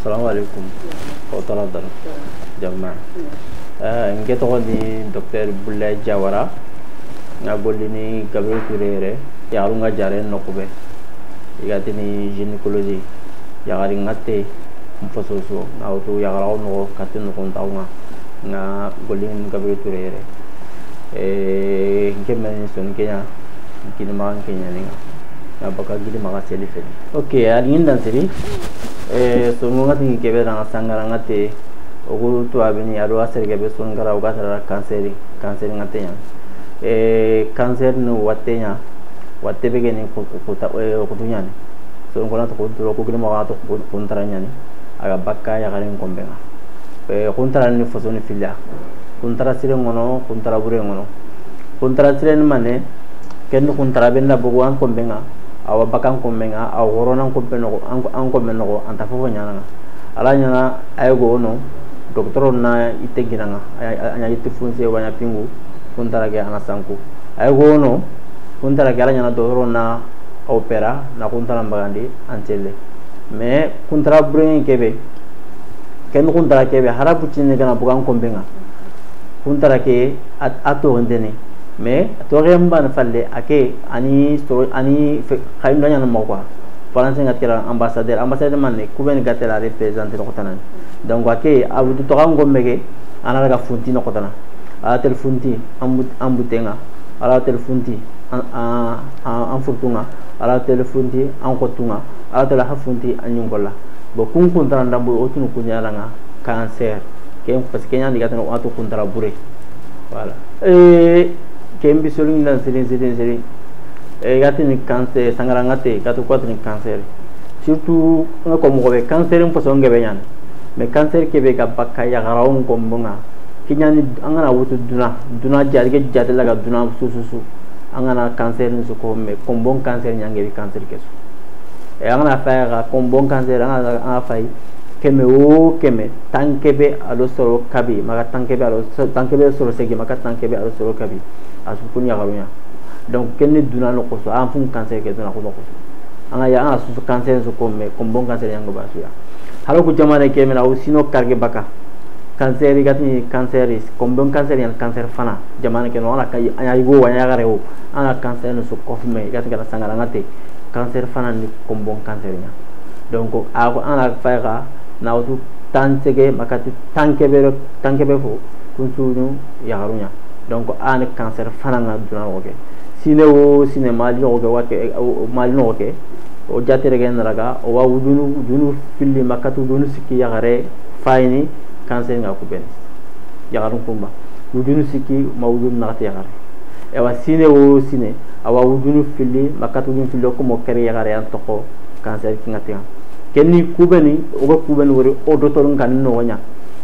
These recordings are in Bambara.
Assalamu alaikum. O tala dara. Jamma. Nke tɔgɔ ni docteur Boulaye Diawara. Nga golli ni Gabriel Touré yɛrɛ. Yagaru nga jare nokube. Igati ni gynécologie. Yagari nga te mfoso so. Nga auto yagara no kate no konta nga. Nga golli ni Gabriel Touré yɛrɛ. Nke men son kenya. Kini ma kenya ninga. Nga baka gidi maka seli feli. Okay, ali ndan seri. So ngonga tingi kebe ranga sangara ngate ogu to abini aro aserge be songara oga tara cancer cancer ngate nya cancer no watte nya watte be geni ko ko ta ko tunya ni so ngona to ko to ko gidi maka to ko kontara nya ni aga bakka ya garen kombenga kontara ni foso ni filia kontara sire ngono kontara bure ngono kontara sire ni mane kennu kontara benna bogo an kombenga awa bakan kombenga aw horonan kombe an kombe no anta fofo nyana ala nyana aygo no docteur na ite ginanga anya ite funse wanya pingu kontara ke ana sanku aygo no kontara ke ala nyana docteur na opera na kontara mbagandi antele mais kontara brin kebe ken kontara kebe harabu chine kana bukan kombenga kontara ke ato ndene mais toore mban falle ake ani so ani khayim danya no quoi français ngatira ambassadeur ambassadeur man ne kuben gatela représenter ko tanan donc ake abudu to ngombe ana daga funti no kotana ala tel funti ambutenga ala tel funti an furtunga ala tel funti an kotunga ala tel ha funti an nyungola bo kun kuntara ndambo otunu kunyala nga cancer ken parce que nyandi gatana ato kuntara bure voilà kembi solung dan sering sering sering gati ni cancer sangara ngate gato ko ni cancer surtout nga ko mo be cancer un poso ngebe nyan mais cancer kebe ka bakka ya garawon ko mbonga kinyani angana wutu duna duna jarge jate laga duna sususu angana cancer ni ko me kombon cancer nyange bi cancer kesu e angana fa ga kombon cancer angana fay keme o keme tankebe alo soro kabi maka tankebe alo tankebe soro segi maka tankebe alo soro kabi asu kunya garunya donc kenni duna no koso an fun cancer ke duna ko no koso anga ya anga su cancer so ko me kombon cancer yango basu ya halo ku jamane ke mena o sino karge baka cancer gati cancer is kombon cancer yan cancer fana jamane ke no ala kay anya yigo anya gare o anga cancer no so kof me gati kala sangara ngate cancer fana ni kombon cancer nya donc a ko ana fayra na autu tansege makati tankebe tankebe fo kunsunu yagarunya donc an cancer fana nga duna roke sine o sine mali roke wake mali roke o jatere gen raga o wa wudunu dunu filli makatu dunu sikki yagare fayni cancer nga ku ben yagarun kumba wudunu sikki ma wudunu nakati yagare e wa sine o sine awa wudunu filli makatu dunu filli ko mo kere yagare an toko cancer ki ngati kenni kubeni oga kubeni wori o docteur kan no nya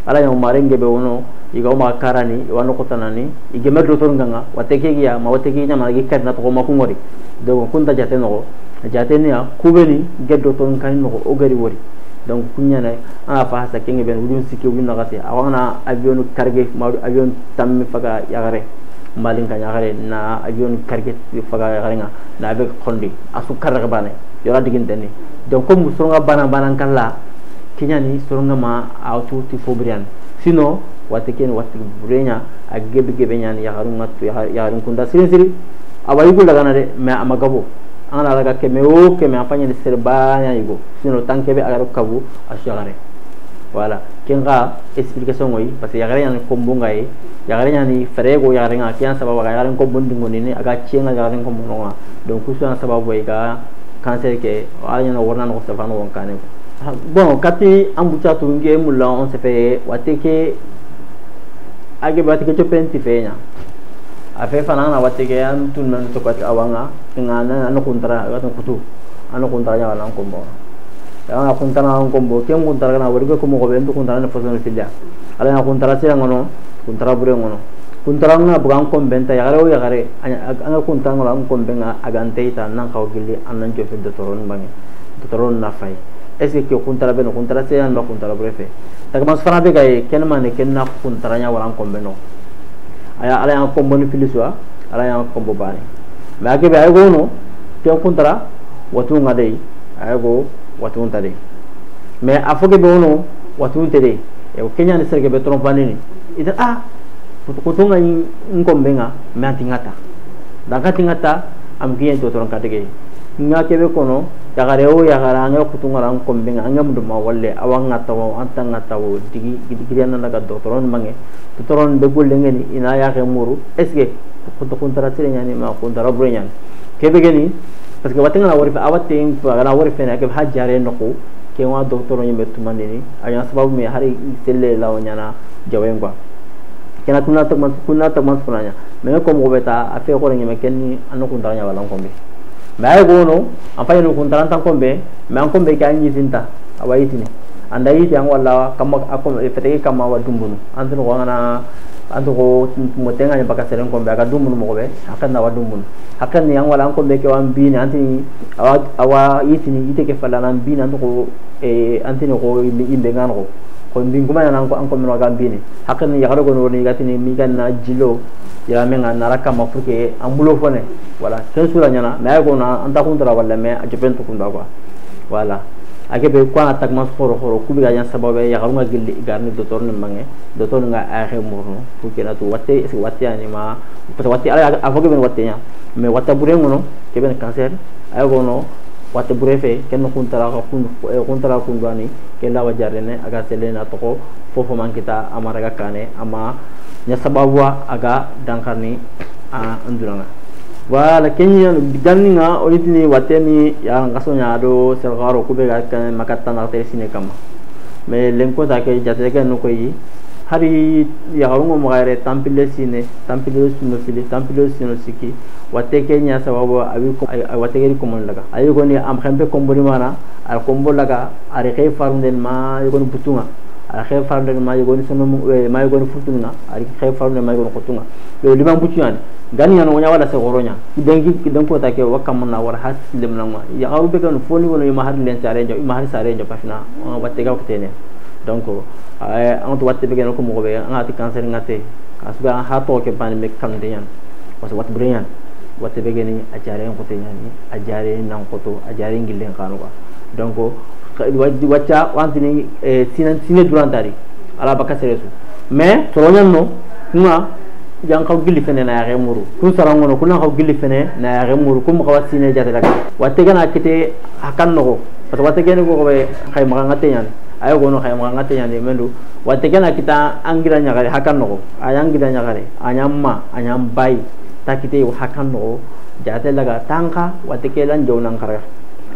ala ya marenge be wono iga o makarani wano kotanani ige me docteur nganga wateke ya ma wateke nya ma gi karna to ma kungori donc kunta jate no jate ni ya kubeni ge docteur kan no o gari wori donc kunya na ana fa sa kenge ben wudun sikki wudun nakati awana avion karge ma avion tammi faga yagare malin kan yagare na avion karge faga yagare nga na be kondi asu karga bane yora diginteni donc comme soronga bana bana kala kinyani soronga ma auto ti fobrian sinon wateken wati burenya a gebe gebe nyani yagarun ngatu yagarun kunda sirin siri awayi gula gana de mais amagabo ana raga keme o keme afanya ni serbanya yugo sinon tankebe agaro kabu asu yagare voilà kenga explication ngoy parce que yagare nyani kombonga e yagare nyani ferego yagare nga kian sababu yagare kombondi ngoni ni aga cienga yagare kombonga donc kusu sababu e ga cancer ke ala nyana worna no safano won kane bon kati ambucha tu nge mulla on se fait wateke age batike chopenti fenya afe fana na wateke an tun men to kwati awanga ngana an kontra ga kutu an kontra nya wala kombo ya na kontra an kombo ken kontra na wori ko mo ko ben to kontra na foso filia ala na kontra sira ngono kontra bure ngono kontra nga bugan kombenta yagare o yagare an kontra ngola an kombenga agante ita nan kaw gilli an nan jofe docteur bangi docteur na fay est-ce que kontra be no kontra sira no kontra bure fe takama fana be kay ken man ken na kontra nya wala kombeno aya ala yan kombo ni filiswa ala yan kombo bani mais ake be ay gono ken kontra watu nga dey ay go watu nta dey Mais a fo ke be wono watu tere e o kenya ni serge be trompane ni ita ah kutunga nkombenga me antingata daga tingata am kiyen to toron katege nga kebe kono yagare o yagara anga kutunga ran kombenga anga muduma walle awanga tawo antanga tawo digi digi na daga doctoron mange doctoron be golle ngeni ina ya ke muru est-ce que kuntara tire nyani ma kuntara bure nyani kebe geni parce que watenga na wori fa awaten fa na wori fena ke ha jare noko ke wa doctoron yimbe tumandini anya sababu me hari selle lawo nyana jawen kwa kena kuna tagman funanya mais comme robeta a fait ko ngeme kenni anu kuntara nya wala kombe mais ay gono afa no kuntara tan kombe mais an kombe ka nyi tinta awayitini anda yiti an wala kama akom feteke kama wa dumbunu antu ko ngana antu ko motenga nya baka seren kombe aka dumbunu mo be akan na wa dumbunu akan ni an wala an kombe ke wan bini anti awa yitini yite ke falana bini antu ko e anti ko imbe ngano ko mbin kuma nan ko anko mino gambini hakani yagaro gono ni gatini mi ganna jilo ya menga naraka ma pour que ambulo fone voilà sen sura nyana mais ko na anta kuntara wala mais a jopen to kunda quoi voilà ake be ko na takma khoro khoro kubi ga yan sababe yagaro nga gilli garni docteur ni mange docteur nga axe murno pour que na to watte est watte ani ma parce que watte ala avoke ben watte nya mais watte bure ngono ke ben cancer ay gono watte bure fe ken kuntara kun kuntara kun gani ke lawa jarene aga selena toko fofo mankita amaraga kane ama nya sababu aga dankarni a nduranga wala kenya ganninga olitini wateni ya ngaso nya do sergaro kube ga kan makata na te sine kama me lenko ta ke jate ke no koyi hari ya garungo magare tampile sine tampile sino fili tampile sino siki watte kenya sababu abi watte ke komon laga ayi ko ni am khempe komboni mana al kombo laga are kay farunden ma yogoni butunga are kay farunden ma yogoni sono ma yogoni futunga are kay farunden ma yogoni khotunga yo liban butuani gani yana wonya wala se goronya dengi denko ta ke wakam na war has lemna ma ya garu be kan foni wono ma har len sare jo ma har sare jo pafina watte ga ko donc an to watte be ko mo be an ati cancer ngate kasuga ha to ke ban me kan de yan parce que watte brian watte be geni a jare ko te nyani a jare nan ko to a jare ngillen kanu quoi donc wacca wantini sine sine durantari ala baka seresu mais toronya no kuma yang kaw gilli fene na yaxe muru kun sarangono kuna kaw gilli fene na yaxe muru kum xawa sine jate daga watte gana kite hakan noxo parce que watte gene ko be xay maxa ngate ñani ayo gono xay maxa ngate ñani mendu watte gana kita angira ñaxare hakan noxo aya ngira ñaxare aña ma aña bay ta kite hakan noxo jate laga tanka watte ke lan jow nan xaraga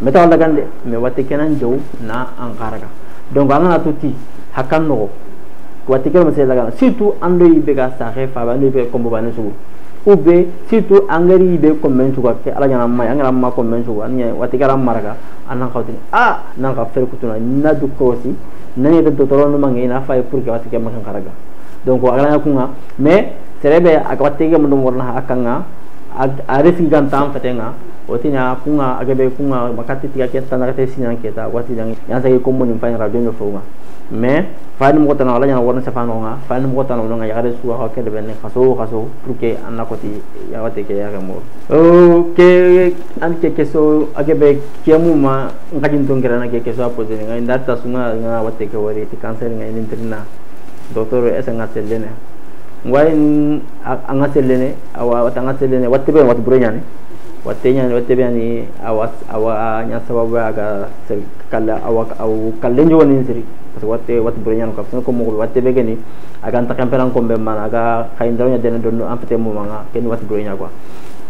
meta wala gande mais watte ke nan jow na an xaraga donc angana tuti hakan noxo watte ke masé laga surtout ando yibe ga saxe fa ba ando yibe kombo ba ne sugu ou be surtout angari yibe komben sugu ke ala nyana ma angara ma komben sugu an watte ke ram maraga anan xawtini ah nan ka fer kutuna na du ko si nani da docteur no mangi na fay pour que watte ke ma xaraga donc agala kunga mais serebe ak watte ke mo warna akanga a resi gantam fatenga otina kunga agebe kunga makati tiga ke tanakate sinan keta wati dang yan sa kombo ni fay radio no fo mais fani mo tana wala nya warna safano nga fani mo tana wala nga yagare suwa ha ke ben khaso khaso pour que anna koti yawate ke yaga mo o ke an ke keso agebe kemu ma ngajin to ngira na ke keso apose nga indarta sunga nga wate ke wari ti cancer nga intrina docteur esa nga sellene ngwai anga sellene awa tanga sellene watte be wat burenya ni watte nya watte be ni awa awa nya sababu aga kala awa aw kalle njoni siri parce que watte watte burenya no kapsa ko mo watte be geni aga ta kamperan ko be man aga khayndaro nya den don en fait mo manga ken watte burenya quoi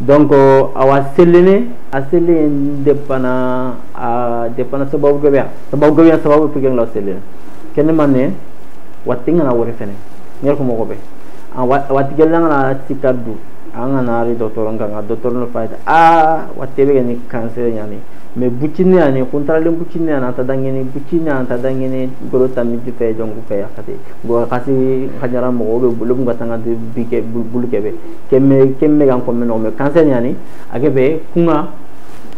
donc awa sellene a sellene depana a depana sababu gabe sababu pour la sellene ken manne watte ngana wore fene ngel ko mo ko be watte gelanga na tikaddu anga na ri docteur nga docteur no fayta a watte be ni cancer nyani mais buccine ani kontrale buccine ana ta dangene buccine ana ta dangene goro tammi fe jongu fe yakati go kasi khanyara mo be bulum ga tanga de bike bulu kebe kemme kemme gan ko men o cancer nyani agebe kunga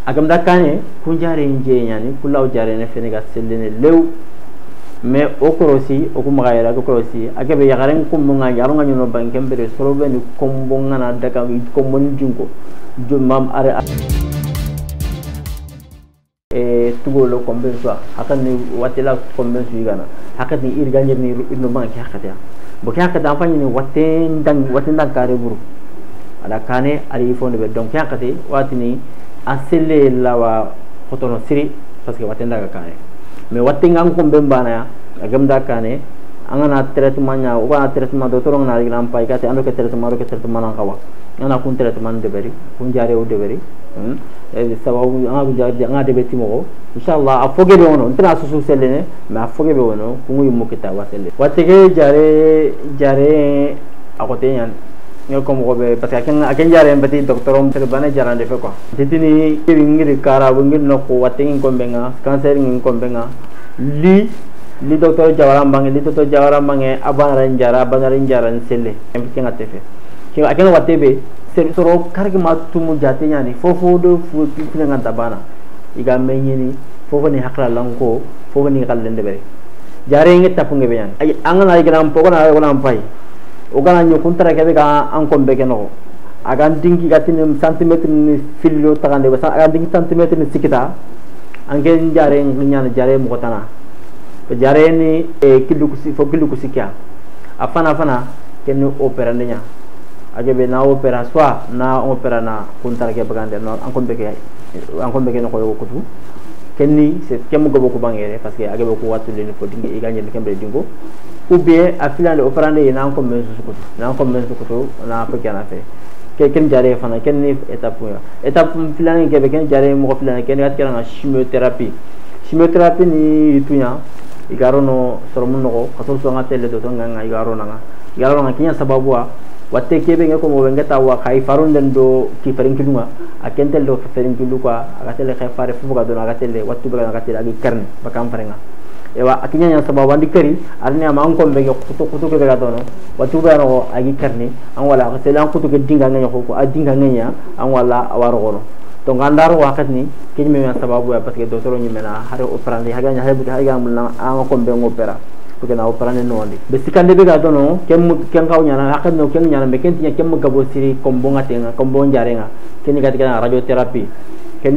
agam da kane kunjare nje nyani kulaw jare ne fene ga sellene lew mais o korosi o kuma ga ko korosi agebe yagaren kummo nga yaronga nyono bankembere sorobe ni kombo ngana daga kombo ni junko jumam are tugo lo kombenso hakani watela kombenso igana hakani irganye ni no banki hakata bo ki hakata amfani ni waten dan kare buru ala kane ari fonde be donc hakati watini asele lawa fotono siri parce que waten daga kane mais waten ngang komben bana agam da kane angana traitement nya o ba traitement docteur ngana gram pay kate ando ke traitement ro ke traitement nan kawa ana kun traitement de beri kun jare o de beri sababu anga kun jare anga de beti mo inshallah a foge be wono ntana susu selene mais a foge be wono kungu yumo kita wasele watege jare jare akote nyan ngel ko mo be parce que aken jare mbati docteur on bana jarande fe quoi tetini ngiri kara ngir no ko wategi ko benga cancer ngin ko benga li li docteur Jawara Mbange li docteur Jawara Mbange abanara njara abanara njara nsele ke ngate fe ke aken watebe soro kargi ma tumu jate nyani fofo do fu pina nganta bana iga menyini fofo ni hakla lanko fofo ni kalende bere jare ngi tapu ngi be nyani ay angana ay gram poko na ay gram pay o gana nyu kuntara ke be ga an kombe ke no agan dingi gatini centimetre ni fillo takande ba agan dingi centimetre ni sikita angen jare ngi nyana jare mo tana jare ni kilukusi fo kilukusi kya afana fana ken opera ndenya agebe na opera soit na opera na kuntara ke bagande no an kombe ke no ko kutu kenni c'est kem gobo ko bangere parce que agebe ko wattu le fo dingi iganye ni kembe dingo ou bien a filande opera ndé na kombe sukutu na kombe sukutu na ko kana fe ke ken jare fana ken ni étape ya étape filande ke be ken jare mo ko filande ken gat kana chimiothérapie chimiothérapie ni itunya igarono soromun no kaso so ngate le do nga igarona nga igarona kinya sababu wa watte kebe ngeko mo wengeta wa khay farun den do ki farin kilunga akentel do farin kilu kwa agatele khay fare fu ga do agatele wattu be agatele agi karne bakam farenga ewa akinya nya sababu andi kari arni ama an kombe ke kutu kutu ke ga dono wattu be no agi karne an wala agatele an kutu ke dinga ngenya ko a dinga ngenya an wala awaro gono donc andaro wakati ni me sababu ya parce que docteur ni mena hare opera ni haga nya habu haga mulna an kombe ngopera porque na opera ne nondi be sikande be ga dono kem kem kaw nyana hakat no kem nyana be ken tinya kem gabo siri kombo ngatenga kombo njarenga ken ga tiga radiotherapie ken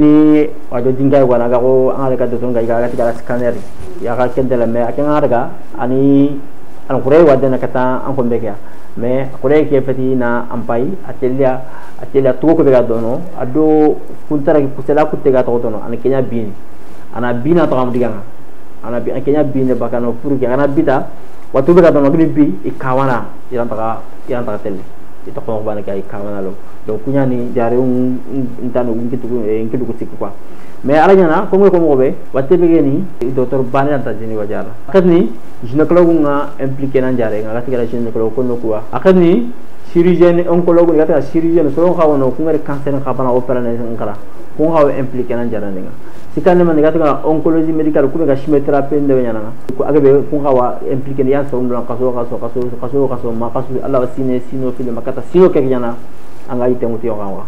radio dinga wana ga ko an ga docteur ga ga tiga scanner ya ga ken de la me aken arga ani an kure wadena kata an kombe ke mais kure ke fati na ampai atelia atelia tugo ko be ga dono ado kuntara ki kusela kutte ga to dono an kenya bin ana bina to am diganga ana bi kenya bin ne bakano pour que ana bita watu be ga dono bi bi ikawana iran taka telle ito ko bana kay ikawana lo donc kunya ni jare un intano un kitu kitu kusikwa quoi mais ala nyana ko mo be watte be ni docteur bana ta jini wajara akani gynécologue nga impliqué na jare nga gati gynécologue ko no quoi akani chirurgien oncologue nga ta chirurgien so xawono ku ngari cancer xa bana opéra ne ngara ku xaw impliqué na jare nga sikane man gati oncologie médicale ku nga chimiothérapie nde nyana ku agabe ku xawa impliqué ya so ndo kaso kaso kaso kaso kaso ma kaso Allah sine sino fil makata sino ke nyana anga ite muti yo xawa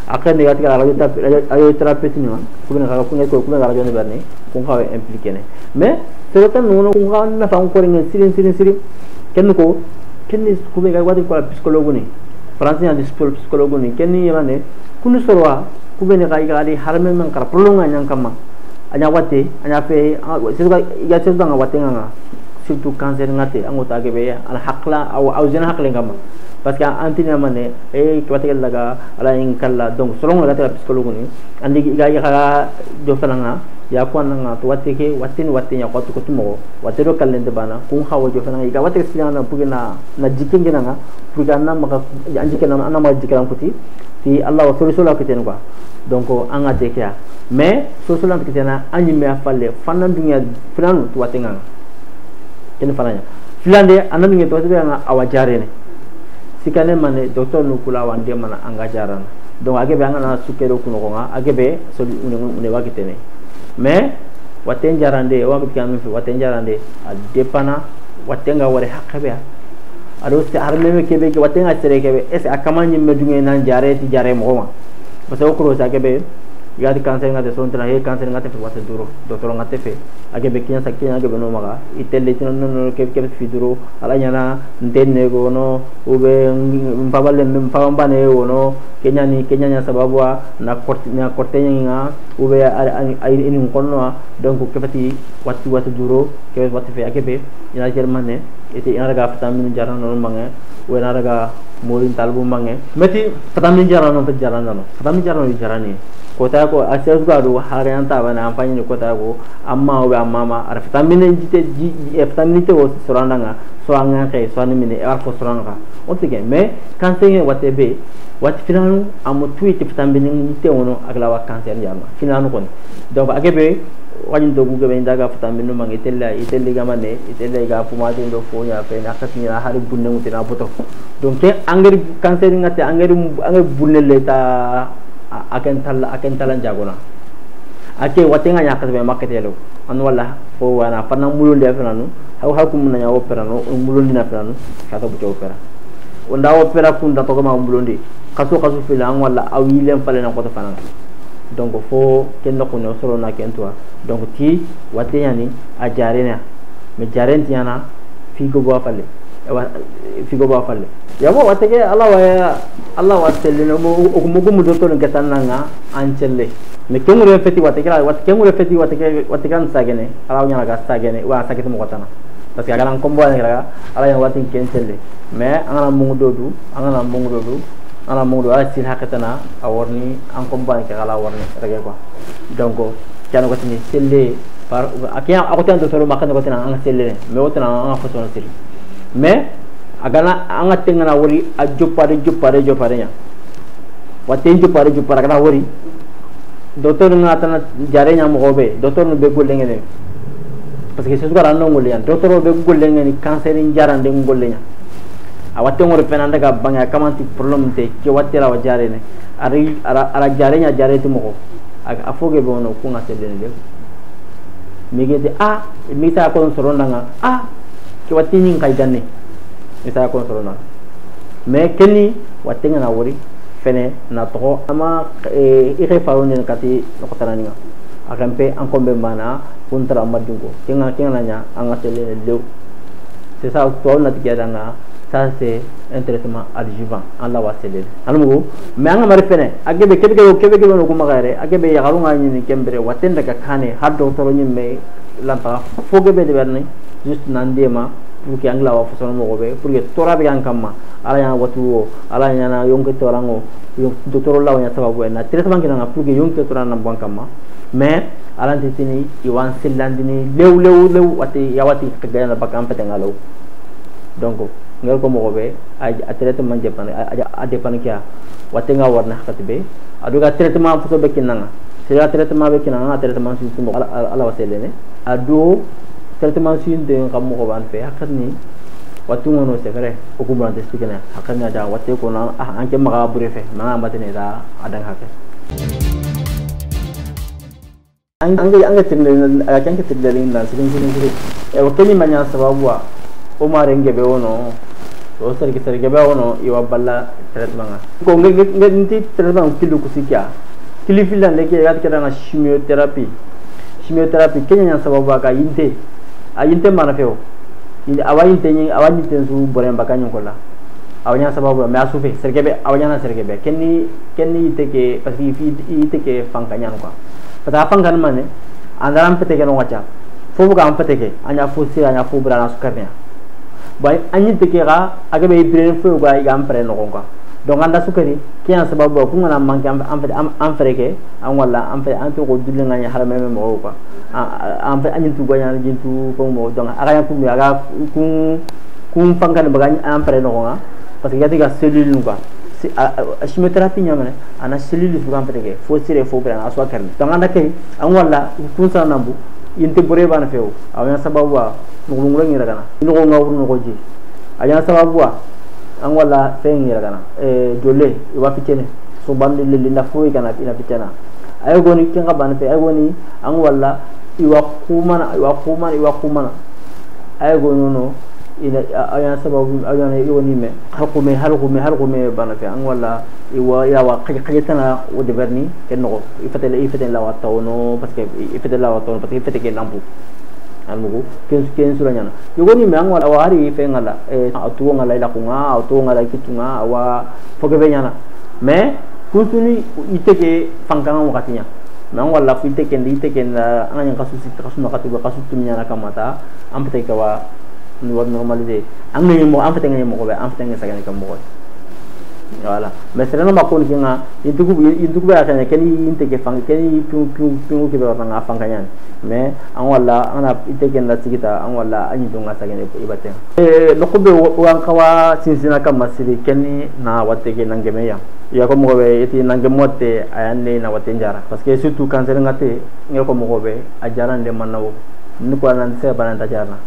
akane gati radiothérapie ni ku nga ku nga ku nga radio ne barni ku xaw impliqué ne mais c'est tan no ku xaw na fa ko ngi sirin sirin sirin ken ko kenni ku be ga wadi ko psychologue ni français en psychologue ni kenni yamane kunu sorwa ku be ne ga ga di harme men kar prolonga nyang kama anya wate anya fe c'est ga ga c'est nga wate nga surtout cancer ngate angota ke be al haqla aw aw zena haqle ngama parce que antina mané e wate laga ala in kala donc selon la psychologue ni andi ga ga do falanga ya ko nga to wate ke watin watin ya ko to tumo wate do kalende bana ku hawo jo falanga ga wate silana pour na na jikin gina nga pour ga na maka anji ke na na ma jikan kuti ti Allah wa solution la kiten quoi donc anga te kya mais solution la kiten na anyi me afalle fanan dunya fulanu to wate nga ken fananya filande anan dunya to wate nga awajare ne sikane mane docteur nu kula wande mana anga jarana donc agebe anga na sukero kuno nga agebe so une wakitene mais waten jarande wa kan fi waten jarande a depana watenga wore hakebe ado se armeme kebe ke watenga sere kebe es akama nyimme dunge nan jare ti jare mo ma parce que okro sa kebe yadi cancer ngate sontra he cancer ngate fe wate duro docteur ngate fe agebe kinya sakinya agebe no maga itelle tin no kebe kebe fi duro ala nyana ntenne go no ube mpabale mpabambane wono Kenya ni Kenya nya sababu na korte na korte nga ube ay ini konno donc kefati watti watti duro ke watti fe akebe ina jermane ite ina raga fatamin jarano no mange we ina raga morin talbu mange meti fatamin jarano fe jarano no fatamin jarano jarani kota ko access ga do haranta bana amfani ni kota ko amma we amma ma ar fatamin jite fatamin te wo soranda nga so anga kay so ni mine ar ko soranga on te mais cancer wate be wat finanu amo tuiti fatamin te wono agla wa cancer yama finanu kon donc akebe wajin to guga be ndaga fatamin no mange tella itelle gamane itelle ga fumade ndo fo nya fe na khatni na hari bunne mutina boto donc ke angari cancer ngate angari angari bunne le ta aken tala jagona ake watenga nya kasbe maketelo an wala fo wana fana mulunde fana haw haw kum na nya opera no mulundi na fana kata bu opera onda opera kun da to ma mulundi kaso kaso fila an wala awilem fale na ko to fana donc fo ken no ko no soro na ken toi donc ti watenya ni a jarena me jaren tiana figo bo fale figo bo fale yabo wateke Allah wa Allah wa selle no mo mo docteur ngata nanga ancelle me kengure feti wateke wat kengure feti wateke watekan sagene ala nya ga sagene wa sagete mo kotana parce que ala kombo ala ala ya watin kencelle mais angana mungu dodu angana mungu dodu ala mungu ala sil hakatana aworni an kombo ke ala worni rege quoi donc tiano ko tini selle par akia akotan docteur makana ko tana an selle mais wotana an façon siri mais agana anga tengana wori a jopare jopare jopare nya waten jopare jopare kana wori docteur nga tana jare nya mo be docteur no be golle ngene parce que c'est ce que no golle nya docteur be golle ngene cancer ni jarande golle nya a waten wori fenanda ga banga kamanti problème te ke watela wa jare ne ari ara jare nya jare ti mo a foge be ono ko nga selde ne mi gete a mi ta ko soronda nga a ke watini ngai danne isa ko sorona mais kenni watenga na wori fene na to ama ire fawo ne kati ko tanani nga akampe an kombe mana kuntra madungo kenga kenga nya anga sele lew c'est ça to na tiga nga ça c'est un traitement adjuvant Allah wa sele almugo mais anga mari fene agebe kebe kebe kebe no kuma gare agebe ya garunga ni kembere watenda ka kane har docteur ni me lanta foge be de berne juste nandema pour que angla wa façon mo be pour que tora be ankama ala ya watu ala ya na yonke torango docteur la wa sababu na traitement kina pour que yonke torana bankama mais ala tini iwan selandini lew lew lew wati ya wati kagana bakam petengalo donc ngal ko mo be a traitement japan a depan kya watenga warna hakati aduga traitement fuso be kinanga sira traitement be kinanga traitement su mo ala waselene ado traitement sin de kam mo ban fe hakani watu ngono c'est vrai o ko brante expliquer na hakani aja watte ko na anke maga bure fe ma matene da adan hakke ange ange tinne ange tinne na sirin sirin sirin e wakeni manya sababu o mare ngebe wono o sarki sarki be wono iwa balla traitement nga ko nge nti traitement kilu kusikia kili filan leke ya kera na chimiothérapie chimiothérapie kenya nya sababu ka yinte a yinte mana feo awa yinte nyi awa yinte su boremba kanyo kola awa nya sababu me asufe serkebe awa nya na serkebe kenni kenni yite ke parce que yite ke fanka nya quoi parce que fanka mane andaram pete ke no wacha fofu ka am pete ke anya fu sira anya fu brana sukarnya bay anyi te ke ga agabe ibrene fo ga ga am pre no quoi donc anda sukari kiyan sababu ko ngana manke am freke am wala am fe an to ko dulle nganya harame me mo quoi am fe anyi tu gonya jintu ko mo donc aga ya ku aga ku ku fanka ne baga am pre no quoi parce que yati ga cellule quoi chimiothérapie nyamane ana cellule fu am freke fo sire fo brana aswa karne donc anda ke am wala kun sa nambu inte bore bana few awya sababu mo ngulo ngira kana no ngawru no ko ji aya sababu an wala fen ngira kana e jolle wa ficene so bande le linda fo kana ina ficena ay goni kenga ban fe ay goni an wala iwa kumana iwa kumana iwa kumana ay goni no ina aya sababu aya ne iwoni me halqume halqume halqume ban fe an wala iwa ya wa qiyatana o de berni ken no ifatele ifatele la wa tawno parce que ifatele la wa tawno parce que ifate ke lampu almugu ken ken sura nyana yogoni me an wala wari fe ngala e atu ngala ila kunga atu ngala kitunga wa foke be nyana mais Kunsuni iteke fankanga wakati nya mais wala fu iteke ndi iteke na an nya kasu sikka kasu nakati ba kasu tumnya na kamata am pete kawa ni war normaliser an ngi mo am pete ngi mo ko be am pete ngi sagani kam mo. Voilà mais c'est na makon kinga intuku ba kana keni inteke fang keni piu piu piu ke ba nga fankanya mais an wala ana iteke na sigita an wala anyi donga sagani ibate e lokobe wan kawa sinsina kam masiri keni na wateke nangeme ya ya ko mo be eti nangemote ayane na wate njara parce que surtout cancer ngate ngel ko mo be a jaran de mannawo ni ko nan se bananta jarna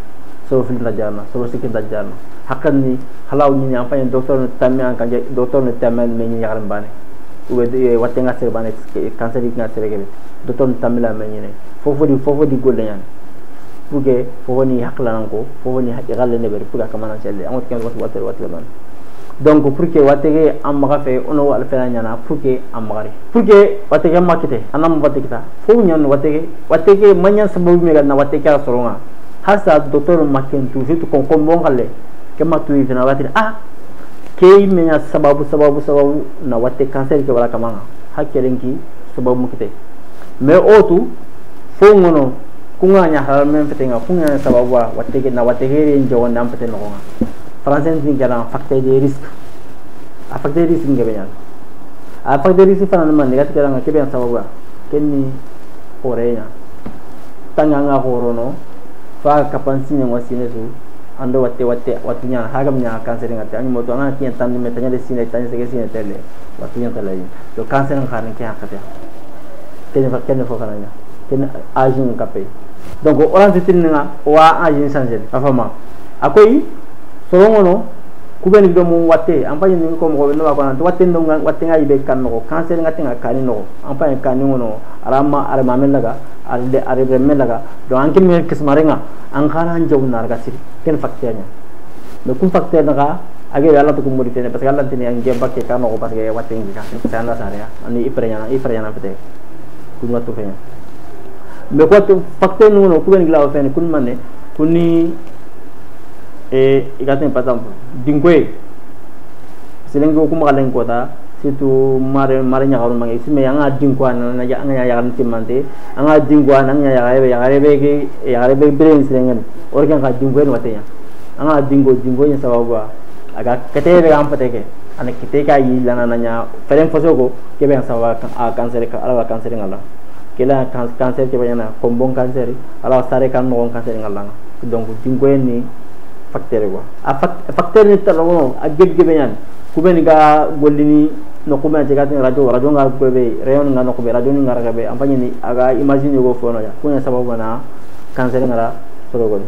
so fil ta jarna so sikin ta jarna hakani halaw ni am fa docteur no tammi an kanje docteur no tammi me ni yaram bane ou de watte nga ser bane cancer nga ser gebe docteur no tammi la me ni ne fofo di golle nyan pour que fofo ni hakla nan ko fofo ni galle ne ber pour ka kamana selle am ken watte watte ban. Donc pour que watte ke am maga fe ono al fena nyana pour que am magari pour que watte ke makite anam watte kita fo nyan watte ke manyan sababu me na watte ke soronga hasa docteur maken tu surtout kon kon bon galle ke matu fena watte ah ke menya sababu sababu sababu na watte cancer ke wala kamanga hakkelenki sababu mukite mais otu fo ngono kunga nya halal men fetenga kunga sababu watte ke na watte ke njogon nam fete no nga français ni gara facteur de risque a facteur de risque ngebe nyan a facteur de risque fana man ngati gara nga kebe sababu kenni orenya tanga nga horono fa kapansi ngwa sine su ando watte watte watunya hagam nya cancer ngati ani moto anga kiyen tan me tanya de sine tanya sege sine tele watunya tele do cancer ngarne ke hakata kene fa kene fo kana ken agin kape donc orange tinna wa agin changer afama akoy sorongono kubeni do mo watte am fa ni ko mo no ba ko nan watte ndo watte ngai be kan no cancer ngati nga kani no am fa kani ngono arama arama men laga arde arbe men laga do ankin men kismarenga an khana jow nar ga siri ken facteur nya mais kum facteur naga age yalla to kum modifé parce que Allah tini an gemba ke kan no parce que watte ngi ka c'est anda sare ani ifre nya fete kun wattu fe mais ko to facteur ngono kubeni glaw fe kun manne kunni e igaten par exemple dinkoy selengo kuma galen kota surtout mare mare nya garu mangi sime anga dinko ana na ya anga ya garu timante anga dinko ana anga ya garebe ke ya garebe brain selengen organ ka dinko en watenya anga dingo dingo nya sababu aga kete be am pateke ana kete ka yi lana na nya feren fosogo ke be sababu a cancer ka ala cancer ngala kela cancer ke be na kombon cancer ala sare kan no cancer ngala donc dinko en ni facteur quoi a facteur ni talo a geb gebe nyan kubeni ga gollini no kuma je ga radio radio nga ko be rayon nga no ko be radio ni nga be am fani aga imagine go fono ya kunya sababu na cancer ngara soro go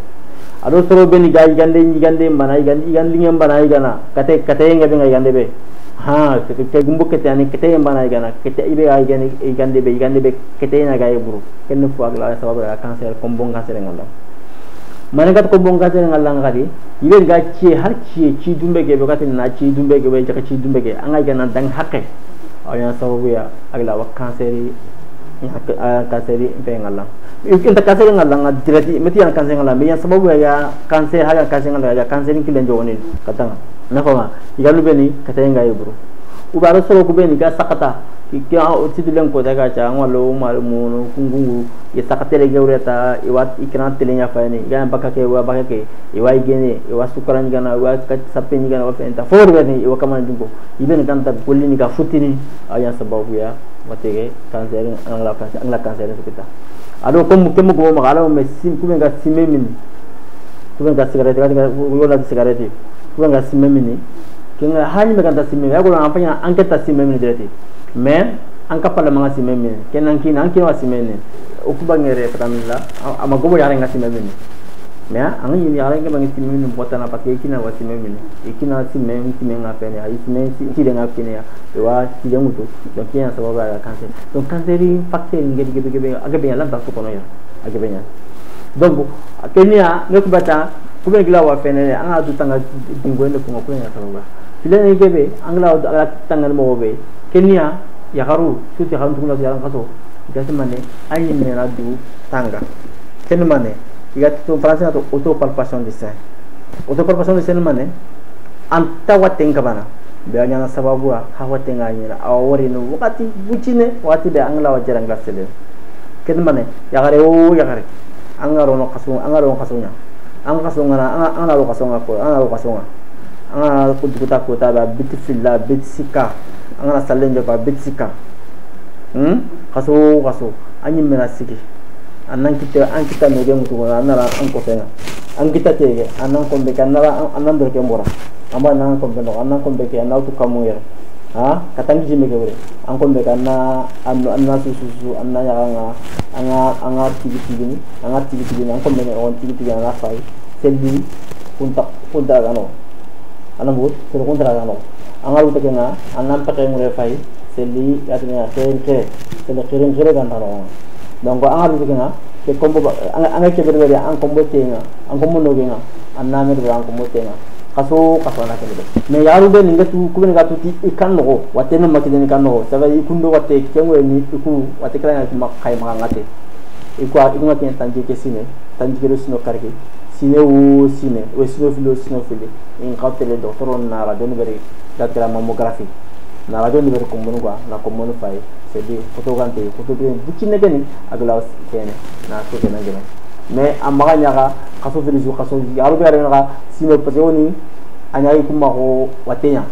ado soro be ni ga gande gande bana gande gande ngem bana gana kate kate nga be nga gande be ha ke gumbo kete ani kete bana gana kete ibe ga gande gande be kete na ga buru ken fu agla sababu ga cancer kombon cancer ngala manegat ko bonga tere ngalla ngadi ibe ga ci har ci ci dumbe ge be katin na ci dumbe ge be jaka ci dumbe ge anga ga nan dang hakke aya sababu ya agla wa cancer ya cancer be ngalla inta cancer ngalla nga dirati meti yan cancer ngalla me yan sababu ya cancer ha cancer ngalla ya cancer ni kilen jowoni katanga na fama igalu be ni katay nga yebru ubaro soro ku be ni ga sakata ki o tidulen ko daga cha ngalo mal mo kungungu ye sakatele gewreta iwa ikran telenya fayni ga bakake wa bakake iwa igene iwa sukaran gana iwa sapeni gana wa fenta for gani iwa kamana dingo iben kanta gollini ga futini aya sababu ya watege cancer angla cancer angla cancer sukita ado kom kemo ko ma ala me sim kubenga simemin kubenga cigarette ga wala cigarette kubenga simemin kinga hani me kanta simemin ya ko na anketa simemin direct mais an kapala manga simemin kenan kin an kin wa simemin okubangere patamilla ama gobo yare nga simemin mais an yi yare nga bangi simemin botana parce que kina wa simemin ikina simemin simen nga pene ay simen si de nga pene ya wa si de mutu donc yan sababu ya cancer donc cancer facteur ngedi gebe gebe agabe ya lanta ko no ya agabe ya donc kenya ngekubata kubengila wa fene an adu tanga dingo ende ko ko ya sababu filene gebe angla ala tanga mo be Kenya yakaru suti haru tungula jalan kaso gasi mane ayi mena du tanga ken mane iga to français to auto palpation du sein auto palpation du sein mane anta watten kabana Be anya sababu ha wote nga nyina awori no wakati bucine wakati be angla wa jarang lasele ken mane yagare o yagare angaro no kasu angaro kasunya ang kasunga na ang alo kasunga ko ang alo kasunga ang kudukuta kota ba bitifilla bitsika ang na salenjo ba bitsika kaso kaso anyi mena siki anan kita an kita no gemu to anara an ko fenga an kita tege anan kombe kanara anan dorke mbora amba nan kombe no anan kombe ke anau tu kamu yere ha katangi jime ke wure an kombe kana anna su anna ya nga anga anga tigi tigi anga tigi tigi an kombe on tigi tigi ana fai selbi kunta kunta gano anan bu sel kunta gano anga lu tekenga anan pake ngure fai selbi yatnya keren kere sel keren kere kan taro donc anga lu tekenga ke kombo anga ke berbeda an kombo tenga an kombo no genga anna me an kombo tenga kaso kaso na kele me yaru be ninga tu kubene ga tuti ikan no wate no makide ni kan no saba ikundo wate kengwe ni iku wate kala na makai mangate iku iku ngate tanji ke sine tanji ke sino karke sine o sine o sino filo sino fili in kautele doctor na radio ni beri dat mammographie na radio ni beri kombono kwa na kombono fai sedi photo gante photo be bucine gani agla kene na so kena gene mais amaga nyaga kaso fili su kaso yaru be nga sino parce oni anyai kuma ko watenya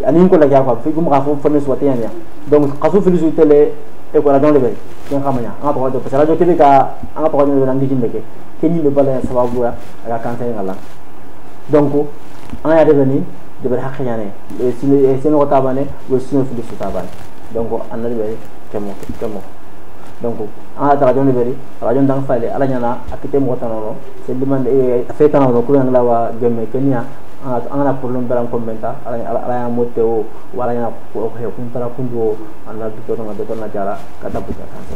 ani ko la ya ko fi kuma ka fo fone su watenya nya donc kaso fili su tele e ko radio le be ken kamanya anga to ko parce radio tele ka anga to ko ne ngi jinde ke kenyi be bala sababu ya aga cancer ngala donc anga ya de ni de be haknya ne sino sino ko tabane wo sino fili su tabane donc anna be kemo kemo donc anga ta radio le beri radio ndang fale ala nyana akite mo tanono c'est demande e feta no ko ngala wa gemme kenya anga na problem beran commenta ala ala ya mote o wala nya ko ko kuntara kundu anda doctor na doctor na jara kata buka kanso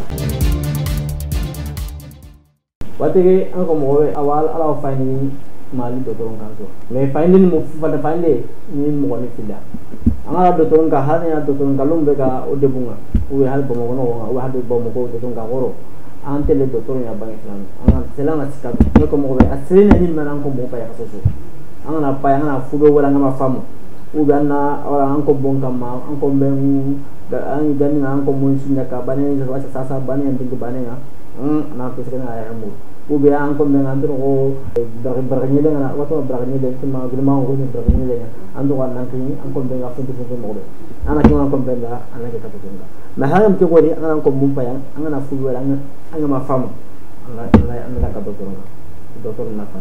wate ke an ko mo awal ala fani mali doctor kanso mais fani ni mo fata fani ni mo ni fila anga doctor ka hal nya doctor ka lumbe ka o debunga o hal bomo no o hal bomo ko doctor ka goro ante le doctor nya bangi filan anga selanga sika ne ko mo be asrena ni manan ko mo pa ya soso anga na pa anga na fube wala nga mafamu ubi anna wala anko bonka ma anko ben an gani na anko mun sunya ka bane sa sasa bane ndingi bane nga na ko sekena ya mu ubi anko ben andro ko barni le nga wato barni le ma gilma ko barni le ando wa nan kini anko ben ga fonti fonti mo be ana ki anko ben da ana ke ka to nga ma haram ke gori anga anko mum pa yang anga na fube wala anga mafamu anga anga ka doctor na fa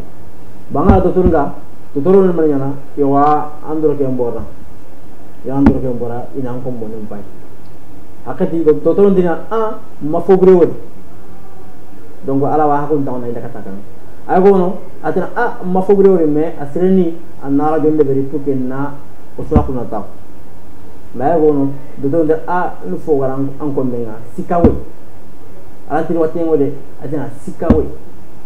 banga doctor nga doctor ni manyana yawa andro ke mbora ya andro ke mbora ina ko mo ni bay akati doctor ndina a ma fobre wol donc ala wa hakun tawna ila kata kan ay ko no atina a ma fobre wol mais asreni anara jonde beri pour que na o so ko na taw mais ay ko no doctor ndina a lu fo wara an ko menga sikawe ala tin wati ngode atina sikawe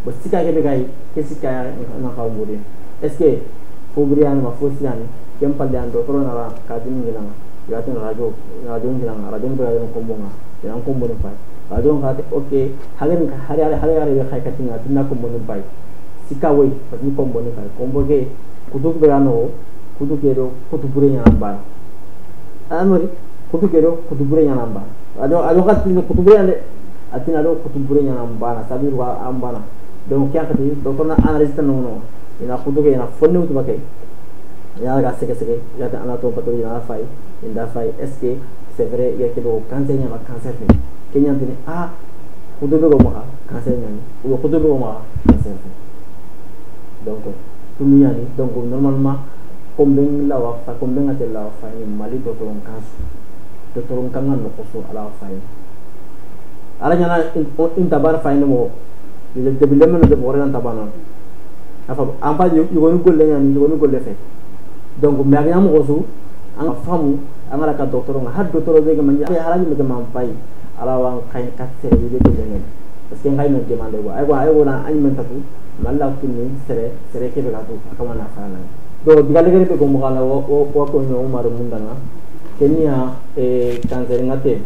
bo sika ke be kay ke sika na ka mburi est-ce que fobriani ma fosiani kem palde an doctor na la ka dini ngilanga ya tin radio radio ngilanga radio ko ya kombo nga ya kombo ne fay radio ka te okay hagen ka hari hari hari hari khay katinga tinna kombo ne fay sika way parce que kombo ne fay kombo ke kudu berano kudu kero kudu bure nya ba anori kudu kero kudu bure nya ba radio radio ka tin kudu bure ande atina do kudu bure nya ba na sabi wa ambana donc kya ka ti doctor na analyse no no ina kudu ke ina fonne utu bakay ya ga seke seke ya ta ana to pato ina fay inda fay est-ce que c'est vrai ya ke do cancer nya ma cancer fe kenya tini a kudu be go ma cancer nya ni o kudu be go ma cancer fe donc tunu ya ni donc normalement comme ben la wa fa comme ben atel la wa fa ni mali doctor on kansu doctor on kan no ko so ala wa fa ni ala nya na in tabar fa ni mo le de bilem no de boran tabanon afa ampa yogoni golle nyani yogoni golle fe donc mais anya mo so an famu an ala ka docteur nga har docteur be ga manja haraji me ga man fay ala wan kay ka sere be be ngel parce que ngay men demande ko ay ko ay wona ay men tatu malla kunni sere sere ke be ga tu akama na fa na do digale gere be ko mo kala wo wo ko no umaru mundanga kenya e cancer ngate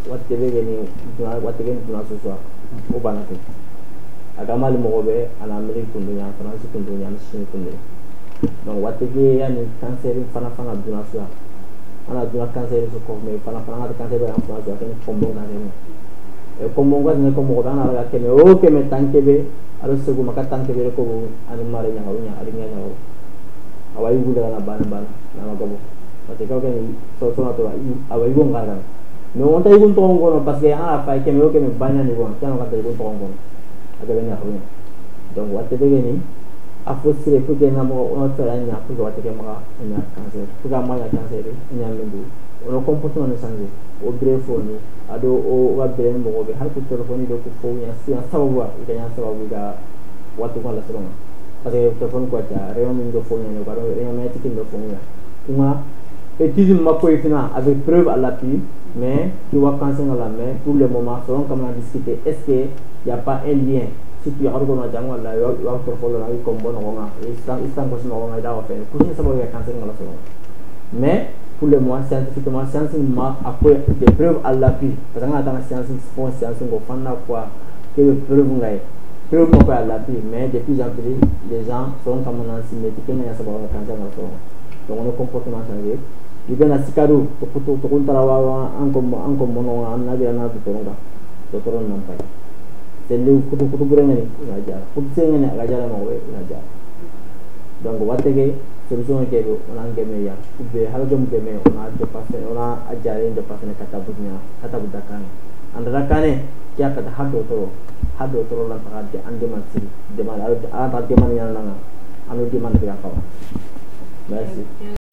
watte be ni watte ke ni so so o bana te aga mali mo be ana Amerique kundu nya France kundu nya Chine kundu Donc waati ke yani cancer fana fana duna suya ana duna cancer so ko me fana fana ka cancer ba an fana suya ken kombo cancer e kombo ko ne kombo ko ana ga keme o keme tankebe aro segu maka tankebe ko ani mare nya nya ari nya nya awa yugu daga na bana bana na magabo parce que ken so so na to awa yugu ngara mais on ta yugu to ngono parce que ana fa keme o keme banya ni ko tan ka ta yugu to ngono aga be nya nya. Donc watte de ni afo sire pour que na mo on fera nya pour que watte ke ma nya cancer pour que ma nya cancer nya mendu on comportement no changer o bre fo ni ado o wa bre mo be har ko téléphone do ko fo nya si sababu ga nya sababu ga wattu ko la soro parce que téléphone ko ta rayon min do fo nya ko rayon magnétique do fo nya kuma étude ma ko fina avec preuve à l'appui mais tu vois cancer la mais pour le moment selon comment on discuter est-ce que y a pas un lien si tu as organisé un la yo téléphone la comme bon on a instant ko no on a da fa ko ni sababu ya cancer la soro mais pour le moment scientifiquement science ma après des preuves à l'appui parce que on a dans science fond science ko fanna quoi que preuve ngai preuve ko à l'appui mais de plus en plus les gens sont comme on a symétrique na sababu ya cancer la soro. Donc on a comportement changé ibena sikaru to to to kuntara wa anko mono an na na to toronga to toron nam pay selu kutu kutu burengani na jara kutu sengene aga jara ma we na jara. Donc watte ke solution ke do on an geme ya ube halgam geme on a de passe on a ajare de passe ne kata bunya kata budakane andra kane kya kata hado toro lan ta de ande man siri de man ala ta de man yana na anu de man de ka. Merci.